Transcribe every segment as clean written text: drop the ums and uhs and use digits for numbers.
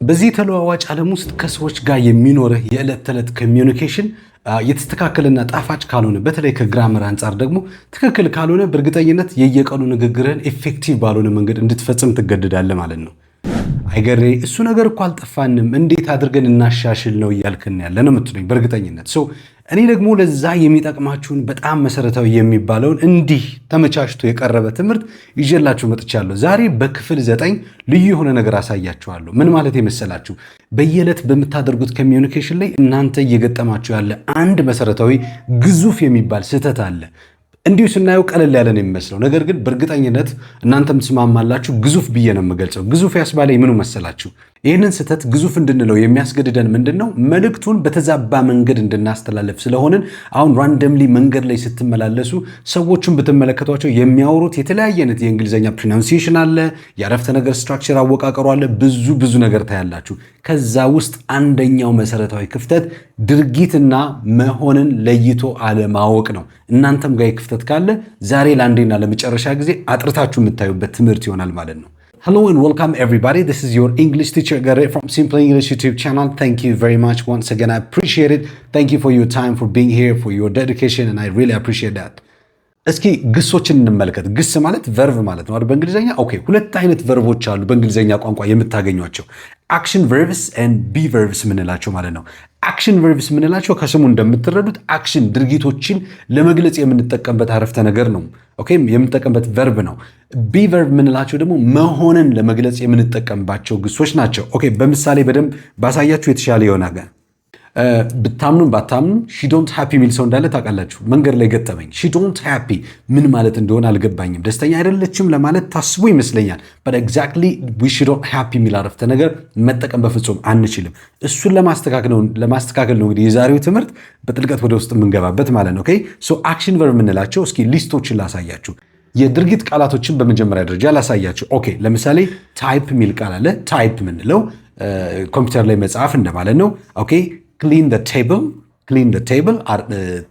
በዚህ ተለዋዋጭ ዓለም ውስጥ ከሰዎች ጋር የሚኖርህ የዕለት ተዕለት communication የተስተካከለና ጣፋጭ ካልሆነ፣ በተለይ ከ grammar አንጻር ደግሞ ትክክል ካልሆነ፣ በእርግጠኝነት የየቀኑ ንግግርህን effective ባልሆነ መንገድ እንድትፈጽም ትገደዳለህ ማለት ነው። አይገሬ እሱ ነገር እኮ አልጠፋንም፣ እንዴት አድርገን እናሻሽል ነው እያልክን ያለ ነው የምትሉኝ በእርግጠኝነት። So እኔ ደግሞ ለዛ የሚጠቅማችሁን በጣም መሰረታዊ የሚባለውን እንዲህ ተመቻችቶ የቀረበ ትምህርት ይዤላችሁ መጥቻለሁ። ዛሬ በክፍል 9 ልዩ የሆነ ነገር አሳያችኋለሁ። ምን ማለት የመሰላችሁ፣ በየዕለት በምታደርጉት communication ላይ እናንተ እየገጠማችሁ ያለ አንድ መሰረታዊ ግዙፍ የሚባል ስህተት አለ። እንዲሁ ስናየው ቀለል ያለ ነው የሚመስለው፣ ነገር ግን በእርግጠኝነት እናንተም ትስማማላችሁ፣ ግዙፍ ብዬ ነው የምገልጸው። ግዙፍ ያስባለኝ ምኑ መሰላችሁ? ይህንን ስህተት ግዙፍ እንድንለው የሚያስገድደን ምንድን ነው? መልእክቱን በተዛባ መንገድ እንድናስተላልፍ ስለሆንን። አሁን randomly መንገድ ላይ ስትመላለሱ ሰዎቹን ብትመለከቷቸው የሚያወሩት የተለያየ አይነት የእንግሊዝኛ pronunciation አለ፣ የአረፍተ ነገር structure አወቃቀሩ አለ፣ ብዙ ብዙ ነገር ታያላችሁ። ከዛ ውስጥ አንደኛው መሰረታዊ ክፍተት ድርጊትና መሆንን ለይቶ አለማወቅ ነው። እናንተም ጋር ክፍተት ካለ ዛሬ ለአንዴና ለመጨረሻ ጊዜ አጥርታችሁ የምታዩበት ትምህርት ይሆናል ማለት ነው። Hello and welcome, everybody. This is your English teacher Gare from Simple English YouTube channel. Thank you very much once again. I appreciate it. Thank you for your time, for being here, for your dedication, and I really appreciate that. እስኪ ግሶችን እንመልከት። ግስ ማለት verb ማለት ነው አይደል? በእንግሊዝኛ። Okay፣ ሁለት አይነት verb ኦች አሉ በእንግሊዝኛ ቋንቋ የምታገኟቸው፣ action verbs and be verbs የምንላቸው ማለት ነው። Action verbs የምንላቸው ከስሙ እንደምትረዱት action ድርጊቶችን ለመግለጽ የምንጠቀምበት አረፍተ ነገር ነው። Okay፣ የምንጠቀምበት verb ነው። Be verb የምንላቸው ደግሞ መሆንን ለመግለጽ የምንጠቀምባቸው ግሶች ናቸው። Okay፣ በምሳሌ በደንብ ባሳያችሁ የተሻለ ይሆናል። ብታምኑም ባታምኑም "she don't happy" የሚል ሰው እንዳለ ታውቃላችሁ። መንገድ ላይ ገጠመኝ። "She don't happy" ምን ማለት እንደሆነ አልገባኝም። ደስተኛ አይደለችም ለማለት ታስቦ ይመስለኛል። But exactly "she don't happy" የሚል አረፍተ ነገር መጠቀም በፍጹም አንችልም። እሱን ለማስተካከል ነው እንግዲህ የዛሬው ትምህርት በጥልቀት ወደ ውስጥ የምንገባበት ማለት ነው። Okay, so action verb የምንላቸው እስኪ list ኦችን ላሳያችሁ። የድርጊት ቃላቶችን በመጀመሪያ ደረጃ ላሳያችሁ። Okay፣ ለምሳሌ type የሚል ቃል አለ። Type የምንለው ኮምፒውተር ላይ መጻፍ እንደማለት ነው። Okay, clean the table, clean the table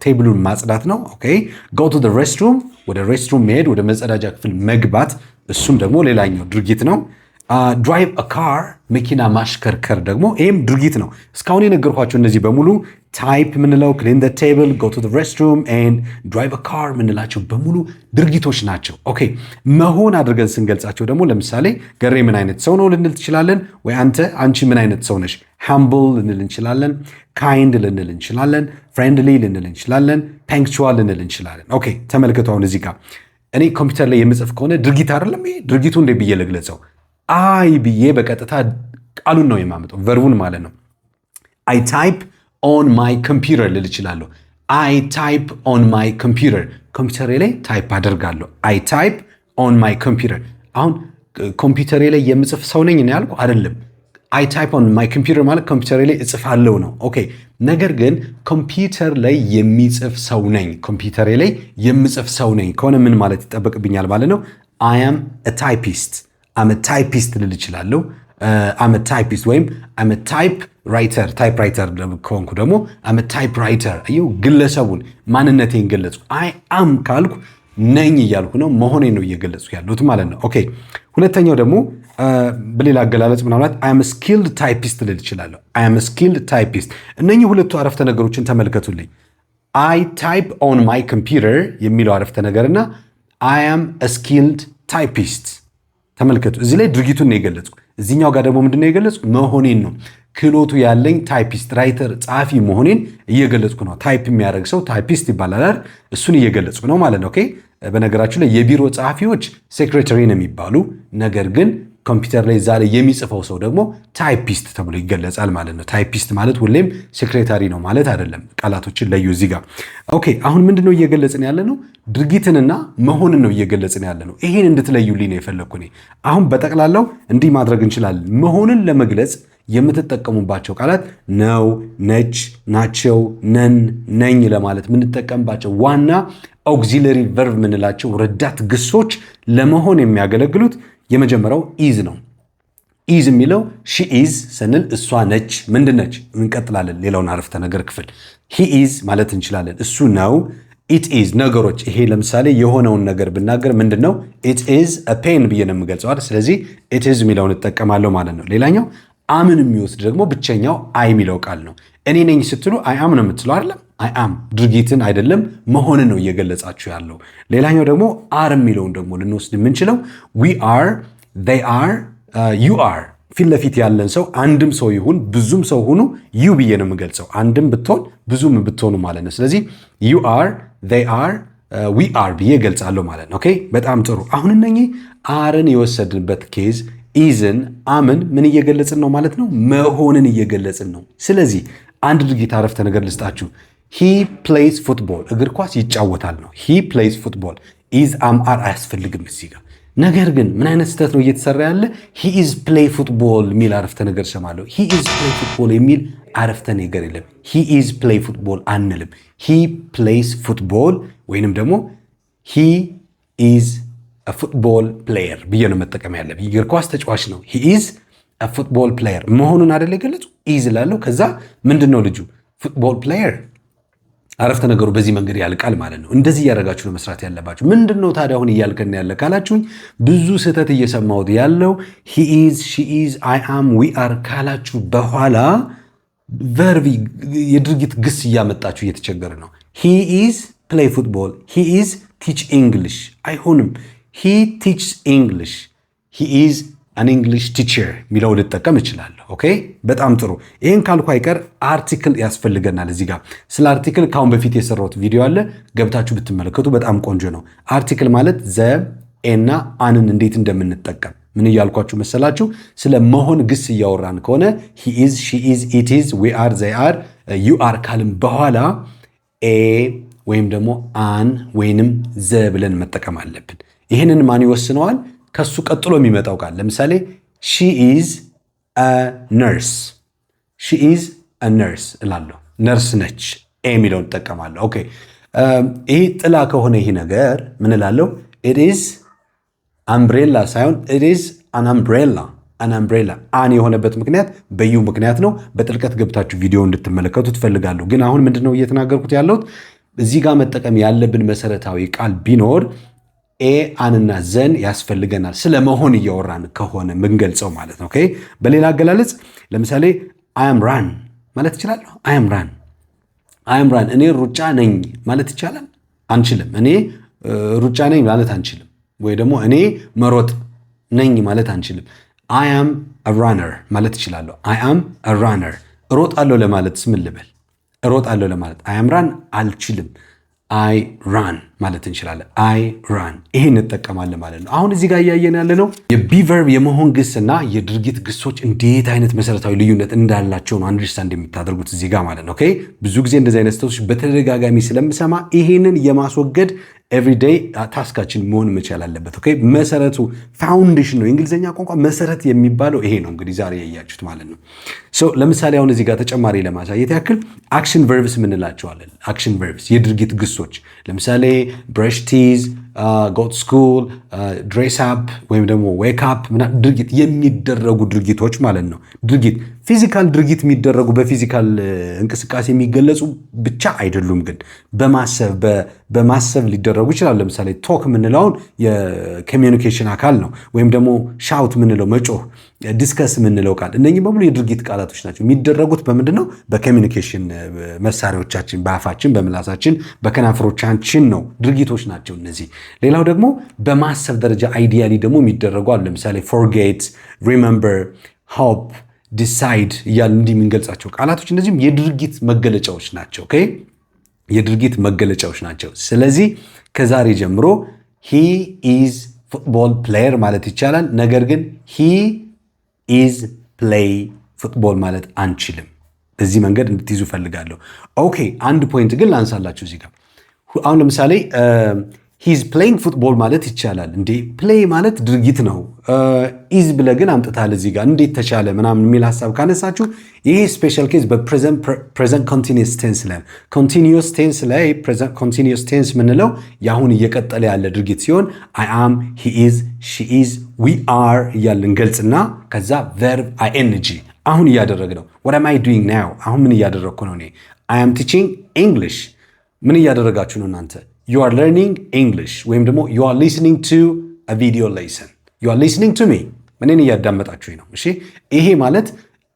table ኡን ማጽዳት ነው። Okay, go to the restroom ወደ restroom መሄድ፣ ወደ መጸዳጃ ክፍል መግባት፣ እሱም ደግሞ ሌላኛው ድርጊት ነው። Drive a car መኪና ማሽከርከር ደግሞ ይህም ድርጊት ነው። እስካሁን የነገርኳችሁ እነዚህ በሙሉ type የምንለው፣ clean the table፣ go to the restroom and drive a car የምንላቸው በሙሉ ድርጊቶች ናቸው። Okay፣ መሆን አድርገን ስንገልጻቸው ደግሞ ለምሳሌ ገሬ ምን አይነት ሰው ነው ልንል ትችላለን። ወይ አንተ፣ አንቺ ምን አይነት ሰው ነሽ? Humble ልንል እንችላለን። Kind ልንል እንችላለን። Friendly ልንል እንችላለን። Punctual ልንል እንችላለን። Okay፣ ተመልከቱ። አሁን እዚህ ጋር እኔ ኮምፒውተር ላይ የምጽፍ ከሆነ ድርጊት አይደለም ይሄ? ድርጊቱ እንዴት ብዬ ልግለጸው? I ብዬ በቀጥታ ቃሉን ነው የማመጣው፣ verb ኡን ማለት ነው። I type on my computer ልል እችላለሁ። I type on my computer፣ ኮምፒውተሬ ላይ type አደርጋለሁ። I type on my computer። አሁን ኮምፒውተሬ ላይ የምጽፍ ሰው ነኝ ነው ያልኩ አይደለም። I type on my computer ማለት ኮምፒውተሬ ላይ እጽፋለሁ ነው። Okay፣ ነገር ግን ኮምፒውተር ላይ የሚጽፍ ሰው ነኝ፣ ኮምፒውተሬ ላይ የምጽፍ ሰው ነኝ ከሆነ ምን ማለት ይጠበቅብኛል ማለት ነው? I am a typist, I'm a typist ልል እችላለሁ። I'm a typist ወይም I'm a typewriter፣ typewriter ከሆንኩ ደግሞ I'm a typewriter። አየሁ፣ ግለሰቡን ማንነቴን ገለጽኩ። I am ካልኩ ነኝ እያልኩ ነው፣ መሆኔን ነው እየገለጽኩ ያለሁት ማለት ነው። Okay፣ ሁለተኛው ደግሞ በሌላ አገላለጽ ምናልባት I'm a skilled typist ልል እችላለሁ። I'm a skilled typist። እነኚህ ሁለቱ አረፍተ ነገሮችን ተመልከቱልኝ። "I type on my computer" የሚለው አረፍተ ነገርና "I am a skilled typist" ተመልከቱ። እዚህ ላይ ድርጊቱን ነው የገለጽኩ። እዚህኛው ጋር ደግሞ ምንድን ነው የገለጽኩ? መሆኔን ነው። ክህሎቱ ያለኝ typist፣ writer፣ ጸሐፊ መሆኔን እየገለጽኩ ነው። Type የሚያደርግ ሰው typist ይባላል አይደል? እሱን እየገለጽኩ ነው ማለት ነው። Okay፣ በነገራችሁ ላይ የቢሮ ጸሐፊዎች secretary ነው የሚባሉ፣ ነገር ግን ኮምፒውተር ላይ እዛ ላይ የሚጽፈው ሰው ደግሞ typist ተብሎ ይገለጻል ማለት ነው። Typist ማለት ሁሌም secretary ነው ማለት አይደለም። ቃላቶችን ለዩ እዚህ ጋር። Okay፣ አሁን ምንድነው እየገለጽን ያለ ነው? ድርጊትንና መሆንን ነው እየገለጽን ያለ ነው። ይሄን እንድትለዩልኝ ነው የፈለግኩ እኔ። አሁን በጠቅላላው እንዲህ ማድረግ እንችላለን። መሆንን ለመግለጽ የምትጠቀሙባቸው ቃላት ነው፣ ነች፣ ናቸው፣ ነን፣ ነኝ ለማለት የምንጠቀምባቸው ዋና auxiliary verb የምንላቸው ረዳት ግሶች ለመሆን የሚያገለግሉት የመጀመሪያው is ነው። Is የሚለው she is ስንል እሷ ነች። ምንድን ነች? እንቀጥላለን ሌላውን አረፍተ ነገር ክፍል። He is ማለት እንችላለን። እሱ ነው። It is ነገሮች። ይሄ ለምሳሌ የሆነውን ነገር ብናገር ምንድን ነው? "It is a pen" ብዬ ነው የምገልጸው አይደል? ስለዚህ it is የሚለውን እጠቀማለሁ ማለት ነው። ሌላኛው Am ን የሚወስድ ደግሞ ብቸኛው I የሚለው ቃል ነው። እኔ ነኝ ስትሉ I am ነው የምትለው አይደለም። I am ድርጊትን አይደለም፣ መሆንን ነው እየገለጻችሁ ያለው። ሌላኛው ደግሞ are የሚለውን ደግሞ ልንወስድ የምንችለው we are፣ they are፣ you are። ፊት ለፊት ያለን ሰው አንድም ሰው ይሁን ብዙም ሰው ሁኑ you ብዬ ነው የምገልጸው። አንድም ብትሆን ብዙም ብትሆኑ ማለት ነው። ስለዚህ you are፣ they are፣ we are ብዬ እገልጻለሁ ማለት ነው። Okay፣ በጣም ጥሩ። አሁን እነኚህ are ን የወሰድንበት case is ን፣ am ን ምን እየገለጽን ነው ማለት ነው? መሆንን እየገለጽን ነው። ስለዚህ አንድ ድርጊት አረፍተ ነገር ልስጣችሁ። He plays football፣ እግር ኳስ ይጫወታል ነው። He plays football፣ is፣ am፣ are አያስፈልግም እዚህ ጋር። ነገር ግን ምን አይነት ስህተት ነው እየተሰራ ያለ? He is play football የሚል አረፍተ ነገር እሰማለሁ። He is play football የሚል አረፍተ ነገር የለም። He is play football አንልም። He plays football ወይንም ደግሞ he is football player ብዬ ነው መጠቀም ያለብኝ። እግር ኳስ ተጫዋች ነው። He is football player መሆኑን አይደል የገለጹ፣ is እላለሁ። ከዛ ምንድን ነው ልጁ? Football player። አረፍተ ነገሩ በዚህ መንገድ ያልቃል ማለት ነው። እንደዚህ እያደረጋችሁ ነው መስራት ያለባችሁ። ምንድን ነው ታዲያ አሁን እያልከን ያለ ካላችሁኝ፣ ብዙ ስህተት እየሰማሁት ያለው he is፣ she is፣ I am፣ we are ካላችሁ በኋላ verb የድርጊት ግስ እያመጣችሁ እየተቸገረ ነው። He is play football፣ he is teach English አይሆንም። He teaches English፣ he is an English teacher የሚለው ልጠቀም እችላለሁ። Okay፣ በጣም ጥሩ። ይህን ካልኩ አይቀር article ያስፈልገናል። እዚህ ጋር ስለ article ከአሁን በፊት የሰራሁት ቪዲዮ አለ፣ ገብታችሁ ብትመለከቱ በጣም ቆንጆ ነው። Article ማለት the፣ a ና an ን እንዴት እንደምንጠቀም። ምን እያልኳችሁ መሰላችሁ? ስለ መሆን ግስ እያወራን ከሆነ he is፣ she is፣ it is፣ we are፣ they are፣ you are ካልን በኋላ a ወይም ደግሞ an ወይንም the ብለን መጠቀም አለብን። ይህንን ማን ይወስነዋል? ከሱ ቀጥሎ የሚመጣው ቃል። ለምሳሌ she is nurse፣ she is nurse እላለሁ። ነርስ ነች፣ a የሚለውን እጠቀማለሁ። Okay፣ ይሄ ጥላ ከሆነ ይሄ ነገር ምን እላለሁ? It is umbrella ሳይሆን it is an umbrella፣ an umbrella። An የሆነበት ምክንያት በ u ምክንያት ነው። በጥልቀት ገብታችሁ ቪዲዮ እንድትመለከቱ እፈልጋለሁ። ግን አሁን ምንድነው እየተናገርኩት ያለሁት? እዚህ ጋር መጠቀም ያለብን መሰረታዊ ቃል ቢኖር a፣ an ና the ን ያስፈልገናል። ስለ መሆን እያወራን ከሆነ ምንገልጸው ማለት ነው። በሌላ አገላለጽ ለምሳሌ I am run ማለት እችላለሁ። I am run፣ I am run፣ እኔ ሩጫ ነኝ ማለት ይቻላል? አንችልም። እኔ ሩጫ ነኝ ማለት አንችልም። ወይ ደግሞ እኔ መሮጥ ነኝ ማለት አንችልም። I am runner ማለት እችላለሁ። I am runner። እሮጣለሁ ለማለት ምን ልበል? እሮጣለሁ ለማለት I am run አልችልም። I run ማለት እንችላለን። I run፣ ይሄን እንጠቀማለን ማለት ነው። አሁን እዚህ ጋር እያየን ያለ ነው የ be verb የመሆን ግስና የድርጊት ግሶች እንዴት አይነት መሰረታዊ ልዩነት እንዳላቸው ነው understand የምታደርጉት እዚህ ጋር ማለት ነው። Okay፣ ብዙ ጊዜ እንደዚህ አይነት ስህተቶች በተደጋጋሚ ስለምሰማ ይሄንን የማስወገድ everyday task ኣችን መሆን መቻል አለበት። Okay፣ መሰረቱ foundation ነው። የእንግሊዝኛ ቋንቋ መሰረት የሚባለው ይሄ ነው። እንግዲህ ዛሬ ያያችሁት ማለት ነው። ለምሳሌ አሁን እዚህ ጋር ተጨማሪ ለማሳየት ያክል action verbs የምንላቸዋለን። Action verbs የድርጊት ግሶች ለምሳሌ brush teeth፣ go to school፣ dress up ወይም ደግሞ wake up፣ ድርጊት የሚደረጉ ድርጊቶች ማለት ነው። ድርጊት physical ድርጊት የሚደረጉ በ physical እንቅስቃሴ የሚገለጹ ብቻ አይደሉም፣ ግን በማሰብ ሊደረጉ ይችላሉ። ለምሳሌ talk የምንለውን የ communication አካል ነው። ወይም ደግሞ shout የምንለው መጮህ፣ discuss የምንለው ቃል፣ እነኚህ በሙሉ የድርጊት ቃላቶች ናቸው። የሚደረጉት በምንድን ነው? በ communication መሳሪያዎቻችን፣ በአፋችን፣ በምላሳችን፣ በከናፍሮቻችን ነው። ድርጊቶች ናቸው እነዚህ። ሌላው ደግሞ በማሰብ ደረጃ ideally ደግሞ የሚደረጉ አሉ። ለምሳሌ forget፣ remember፣ hope፣ decide እያልን እንዲህ የምንገልጻቸው ቃላቶች እነዚህም የድርጊት መገለጫዎች ናቸው። Okay፣ የድርጊት መገለጫዎች ናቸው። ስለዚህ ከዛሬ ጀምሮ he is football player ማለት ይቻላል። ነገር ግን he is play football ማለት አንችልም። በዚህ መንገድ እንድትይዙ ፈልጋለሁ። Okay፣ አንድ point ግን ላንሳላችሁ እዚህ ጋር። አሁን ለምሳሌ he's playing football ማለት ይቻላል እንዴ? Play ማለት ድርጊት ነው። Is ብለህ ግን አምጥተሃል እዚህ ጋር፣ እንዴት ተቻለ ምናምን የሚል ሀሳብ ካነሳችሁ ይሄ special case በ present continuous tense ላይ፣ continuous tense ላይ፣ present continuous tense የምንለው የአሁን እየቀጠለ ያለ ድርጊት ሲሆን I am፣ he is፣ she is፣ we are እያልን ገልጽና ከዛ verb ing አሁን እያደረግን ነው። What am I doing now? አሁን ምን እያደረግኩ ነው እኔ? I am teaching English። ምን እያደረጋችሁ ነው እናንተ? You are learning English ወይም ደግሞ you are listening to a video lesson። You are listening to me፣ እኔን እያዳመጣችሁኝ ነው። እሺ፣ ይሄ ማለት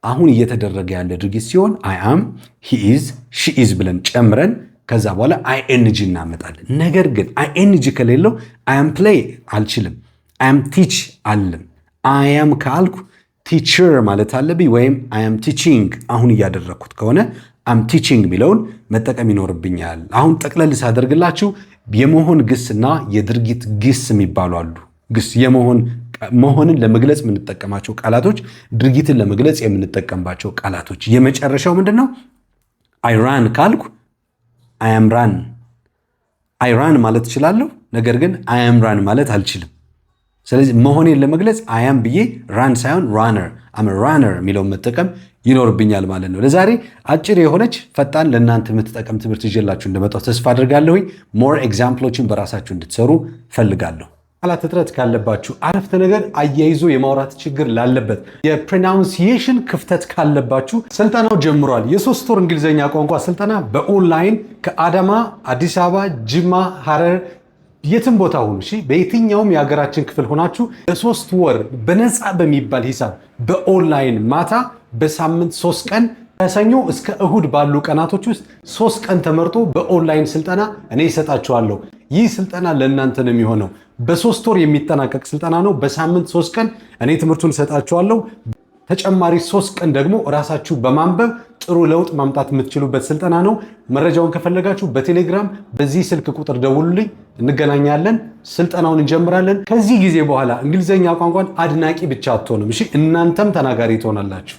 አሁን እየተደረገ ያለ ድርጊት ሲሆን I am፣ he is፣ she is ብለን ጨምረን ከዛ በኋላ ing እናመጣለን። ነገር ግን ing ከሌለው I am play አልችልም። I am teach አልልም። I am ካልኩ teacher ማለት አለብኝ፣ ወይም I am teaching፣ አሁን እያደረግኩት ከሆነ am teaching የሚለውን መጠቀም ይኖርብኛል። አሁን ጠቅለል ሳደርግላችሁ የመሆን ግስና የድርጊት ግስ የሚባሉ አሉ። ግስ የመሆን፣ መሆንን ለመግለጽ የምንጠቀማቸው ቃላቶች፣ ድርጊትን ለመግለጽ የምንጠቀምባቸው ቃላቶች። የመጨረሻው ምንድን ነው? I run ካልኩ I am run፣ I run ማለት እችላለሁ። ነገር ግን I am run ማለት አልችልም። ስለዚህ መሆኔን ለመግለጽ I am ብዬ run ሳይሆን runner፣ I'm a runner የሚለውን መጠቀም ይኖርብኛል ማለት ነው። ለዛሬ አጭር የሆነች፣ ፈጣን፣ ለእናንተ የምትጠቅም ትምህርት ይዤላችሁ እንደመጣሁ ተስፋ አድርጋለሁኝ። More example ኦችን በራሳችሁ እንድትሰሩ ፈልጋለሁ። ቃላት እጥረት ካለባችሁ፣ አረፍተ ነገር አያይዞ የማውራት ችግር ላለበት፣ የ pronunciation ክፍተት ካለባችሁ ስልጠናው ጀምሯል። የ3 ወር እንግሊዝኛ ቋንቋ ስልጠና በኦንላይን ከአዳማ፣ አዲስ አበባ፣ ጅማ፣ ሐረር፣ የትም ቦታ ሁኑ፣ እሺ፣ በየትኛውም የሀገራችን ክፍል ሆናችሁ ለ3 ወር በነፃ በሚባል ሂሳብ በኦንላይን ማታ በሳምንት 3 ቀን፣ ከሰኞ እስከ እሁድ ባሉ ቀናቶች ውስጥ 3 ቀን ተመርጦ በኦንላይን ስልጠና እኔ እሰጣችኋለሁ። ይህ ስልጠና ለእናንተ ነው የሚሆነው። በ3 ወር የሚጠናቀቅ ስልጠና ነው። በሳምንት 3 ቀን እኔ ትምህርቱን እሰጣችኋለሁ። ተጨማሪ 3 ቀን ደግሞ እራሳችሁ በማንበብ ጥሩ ለውጥ ማምጣት የምትችሉበት ስልጠና ነው። መረጃውን ከፈለጋችሁ በቴሌግራም በዚህ ስልክ ቁጥር ደውሉልኝ፣ እንገናኛለን። ስልጠናውን እንጀምራለን። ከዚህ ጊዜ በኋላ እንግሊዝኛ ቋንቋን አድናቂ ብቻ አትሆኑም። እሺ፣ እናንተም ተናጋሪ ትሆናላችሁ።